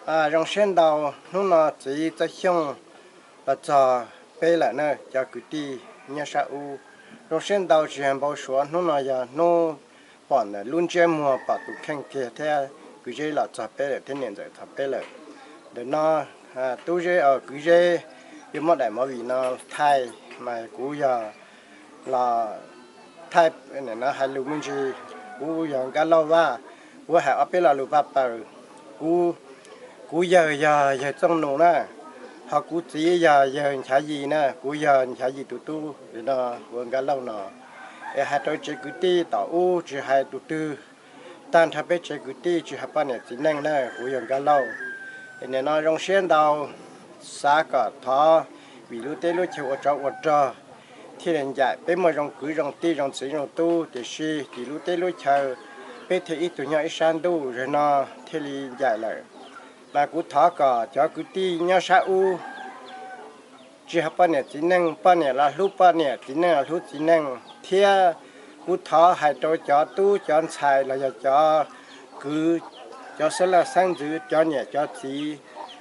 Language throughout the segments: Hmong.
Zoo siab ntau, hnub no txiv Txawj Xyooj los txog peb lawm na cov kwv tij nyob sab ub. Zoo siab ntau tsis yog npau suav, hnub no yog hnub pom ntawm lub ntsiab muag pom tus kheej kiag thiab kwv Zeb los txog peb lawm thiab niam ntxawm txog peb lawm. Ntawm no tub Zeb, kwv Zeb yuav muab daim movie no thaij, mas kuv yog los thaij, hais lus me ntsis, kuv yog Nkaj Lauj Vaj, kuv hais ob peb lo lus Vaj Pawg. Kuv, kuv yawg yog yawg Txooj Nus na, ho kuv txiv yog yawg Nchav Yis na, kuv yog Nchav Yis tus tub no, ua Nkaj Lauj no. Es hais rau tsev kwv tij tom ub tsis hais tus twg, tag nrho peb tsev kwv tij tsis hais poj niam txiv neej na, kuv yog Nkaj Lauj. Nim no zoo siab ntau, xav kom thov vim lub teb lub chaw ua tsov ua rog thiaj li ncaim peb muaj zoo kwv zoo tij zoo txiv zoo tub, tiam sis vim lub teb lub chaw peb thiaj ib tug nyob ib sab ntuj, zaum no thiaj li ncaim lawm. Mas kuv thov kom cov kwv tij nyob sab ub tsis hais poj niam txiv neej, poj niam los hlub poj niam, txiv neej los hlub txiv neej, thiab kuv thov hais rau cov tub cov ntxhais los yog cov kwv, cov xeeb leej xeeb ntxwv, cov niam cov txiv,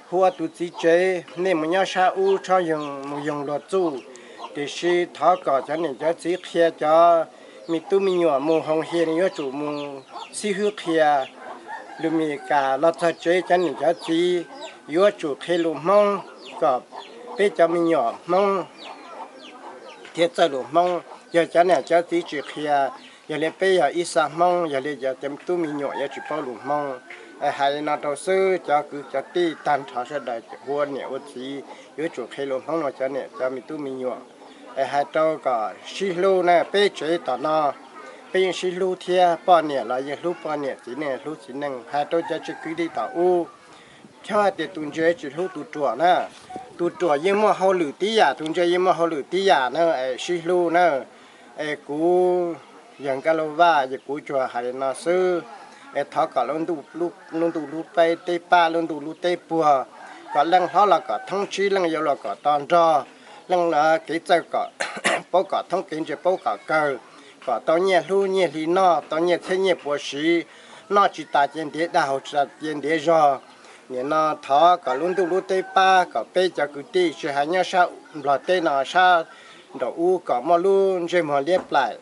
hu ua tus txiv tsev, nej mus nyob sab ub txhob yoog mus yoog luag txuj, tiam sis thov kom cov niam cov txiv qhia cov me tub me nyuam mus hoos hias yuav tsum mus xib hwb qhia. Lus Mis Kas los txog tsev cov niam cov txiv yuav tsum qhia lus Hmoob kom peb cov me nyuam Hmoob thiaj txawj lus Hmoob. Yog cov niam cov txiv tsis qhia, yog li peb yog ib xav Hmoob, yog li cov tub me nyuam yuav tsis paub lus Hmoob. Es hais li no rau xwb cov kwv cov tij tag nrho sawv daws ua niam ua txiv yuav tsum qhia lus Hmoob rau cov niam cov me tub me nyuam. Es hais rau kom sib hlub na, peb tsev tom no peb yeej sib hlub thiab, poj niam los yeej hlub poj niam, txiv neej hlub txiv neej. Hais rau cov tsev kwv tij tom ub, txhob hais tias tus ntse tsis hlub tus ruam na. Tus ruam yeej muaj hauj lwm tib yam, tus ntse yeej muaj hauj lwm tib yam na, es sib hlub na. Es kuv yog Nkaj Lauj Vaj, yog kuv tsuas hais li no xwb. Es thov kom lub ntuj lub teb pab, lub ntuj lub teb puag, kom leej hlob los kom thoob tsib, leej yau los kom to nrog, leej kev txawj kom paub kom thoob, kev ntse paub kom kawg, kom tau nyiaj hlub nyiaj hli noj, tau nyiaj txhiab nyiaj puas siv, noj tsis tas cia ntiav dag, haus tsis tas cia ntiav zog. Nim no thov kom lub ntuj lub teb pab kom peb cov kwv tij tsis hais nyob sab Nplog teb no sab nraum ub kom muaj lub ntsej muag liab plaim,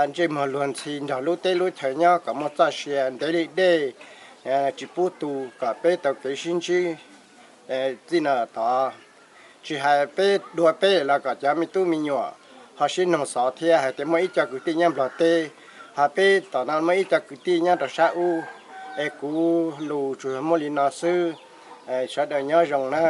ntsej muag luag ntxhi nrog lub teb lub chaw nyob, kom muaj txoj sia ntev li dej, tsis pub tu, kom peb tau kev sib ntsib. Txij no thov tsis hais peb dua peb los kom cov me tub me nyuam ho sib noog xov thiab hais tias muaj ib co kwv tij nyob Nplog teb, ho peb tom no muaj ib co kwv tij nyob rau sab ub. Es kuv lus tsuas muaj li no xwb, sawv daws nyob zoo na.